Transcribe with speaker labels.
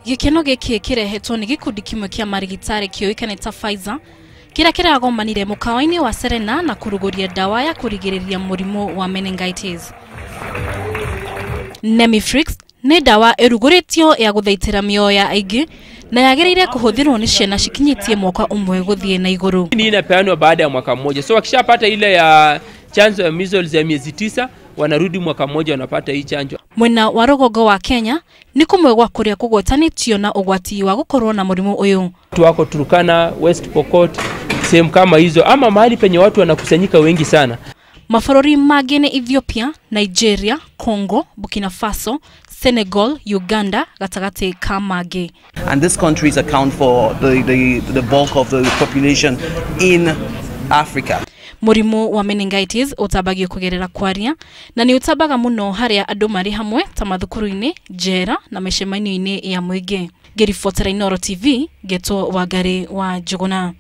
Speaker 1: Gĩkeno gĩkĩ kĩrehetwo nĩ gĩkundi kĩmwe kĩa marigitari kĩũĩkaine ta Pfizer kĩrĩa kĩragomanire mũkawa-inĩ wa Serena na kũrugũria ndawa ya kũrigĩrĩria mũrimũ wa meningitis. Nemifrix nĩ ndawa ĩrugũrĩtio ya gũthaitĩra mĩoyo ya aingĩ na yagĩrĩire kũhũthĩrwo nĩ ciana cikinyĩtie mwaka ũmwe gũthiĩ na igũrũ.
Speaker 2: Hii inapeanwa baada ya mwaka mmoja, so wakishapata ile ya chanjo ya measles ya miezi 9 wanarudi mwaka mmoja wanapata hii chanjo.
Speaker 1: Mwena wa rũgongo wa Kenya nĩ kũmwe gwa kũrĩa kũgwatanĩtio na ũgwati wa gũkorwo na mũrimũ ũyũ.
Speaker 2: Watu wako Turkana, West Pokot, sehemu kama hizo ama mahali penye watu wanakusanyika wengi sana.
Speaker 1: Mabũrũri mangĩ nĩ Ethiopia, Nigeria, Congo, Burkina Faso, Senegal, Uganda gatagatĩ ka mangĩ.
Speaker 3: And these countries account for the bulk of the population in Africa.
Speaker 1: Mũrimũ wa meningitis ũtambagio kũgerera kwaria na nĩ ũtambaga mũno harĩa andũ marĩ hamwe ta mathukuru-inĩ, njera na mĩcemanio-inĩ ya mũingĩ. Ngĩribotera Inooro TV, ngetwo Wangari wa Njuguna.